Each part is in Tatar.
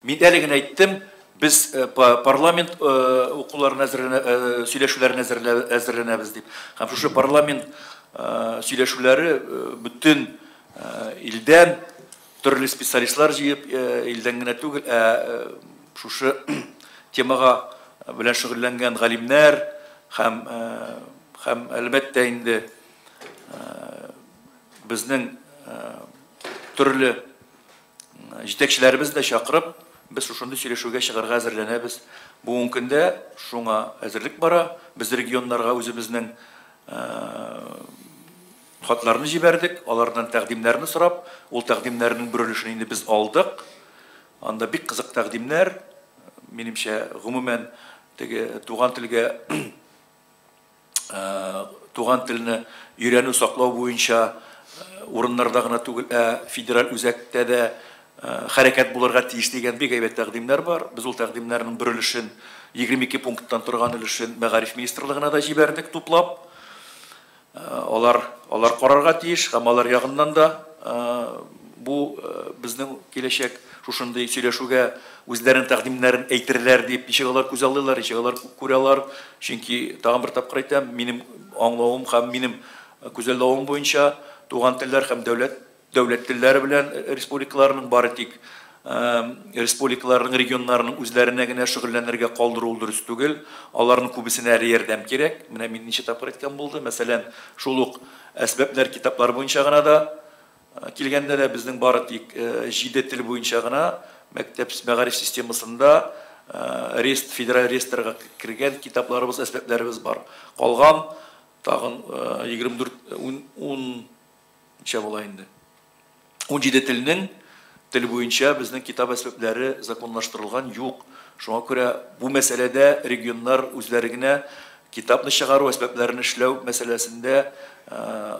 Мин әле генә әйттем, без парламент укуларын әзерләнә, сөйләшүләрен әзерләнәбез дип. Һәм шушы парламент сөйләшүләре бөтен илдән төрле специалистлар җыеп, илдән генә түгел, ә шушы темага белән шөгыльләнгән галимнәр һәм әлбәттә инде безнең төрле җитәкчеләребез дә чакырып, без шушындый сөйләшүгә чыгарга әзерләнәбез. Бүгенге көндә шуңа әзерлек бара. Без регионнарга үзебезнең хатларны җибәрдек, алардан тәкъдимнәрне сорап, ул тәкъдимнәрнең бер өлешен инде без алдык. Анда бик кызык тәкъдимнәр, минемчә, гомумән, теге туган телгә туган телне өйрәнү, саклау буенча урыннарда гына түгел, ә федераль үзәктә дә хәрәкәт булырга тиеш дигән бик әйбәт тәкъдимнәр бар. Без ул тәкъдимнәрнең бер өлешен, 22 пункттан торган өлешен Мәгариф министрлыгына да җибәрдек туплап. Алар карарга тиеш һәм алар ягыннан да бу безнең киләчәк шушындый сөйләшүгә үзләренең тәкъдимнәрен әйтерләр дип, ничек алар күзаллыйлар, ничек алар күрәләр. Чөнки тагын бер тапкыр әйтәм, минем аңлавым һәм минем күзаллавым буенча туган телләр һәм дәүләт телләре белән республикаларның бары тик республикаларның, регионнарының үзләренә генә шөгыльләнергә калдыру дөрес түгел. Аларның күбесенә әле ярдәм кирәк. Менә мин ничә тапкыр әйткән булды. Мәсәлән, шул ук әсбаплар, китаплар буенча гына да килгәндә дә безнең бары тик 7 тел буенча гына мәктәп мәгариф системасында федераль реестрга кергән китапларыбыз, әсбапларыбыз бар. Калган тагын 24, 10 ничә була инде? 17 телнең тел буенча безнең китап әсбаплары законлаштырылган юк. Шуңа күрә бу мәсьәләдә регионнар үзләре генә китапны чыгару, әсбапларын эшләү мәсьәләсендә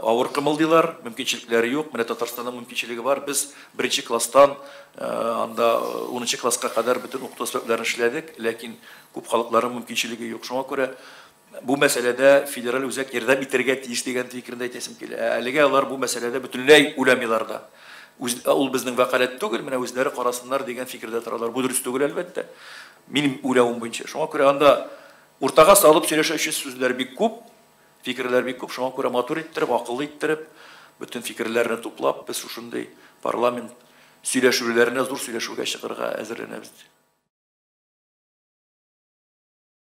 авыр кымылдыйлар, мөмкинчелекләре юк. Менә Татарстанның мөмкинчелеге бар. Без беренче класстан анда 10 класска кадәр бөтен укыту әсбапларын эшләдек, ләкин күп халыкларның мөмкинчелеге юк. Шуңа күрә бу мәсьәләдә федераль үзәк ярдәм итәргә тиеш дигән фикерне әйтәсем килә. Әлегә алар бу мәсьәләдә бөтенләй уйламыйлар да. Ул безнең вәкаләт түгел, менә үзләре карасыннар дигән фикердә торалар. Бу дөрес түгел, әлбәттә. Минем уйлавым буенча. Шуңа күрә анда уртага салып сөйләшүче сүзләр бик күп, фикерләр бик күп. Шуңа күрә матур иттереп, акыллы иттереп, бөтен фикерләрне туплап, без шушындый парламент сөйләшүләренә, зур сөйләшүгә чыгарга әзерләнәбез.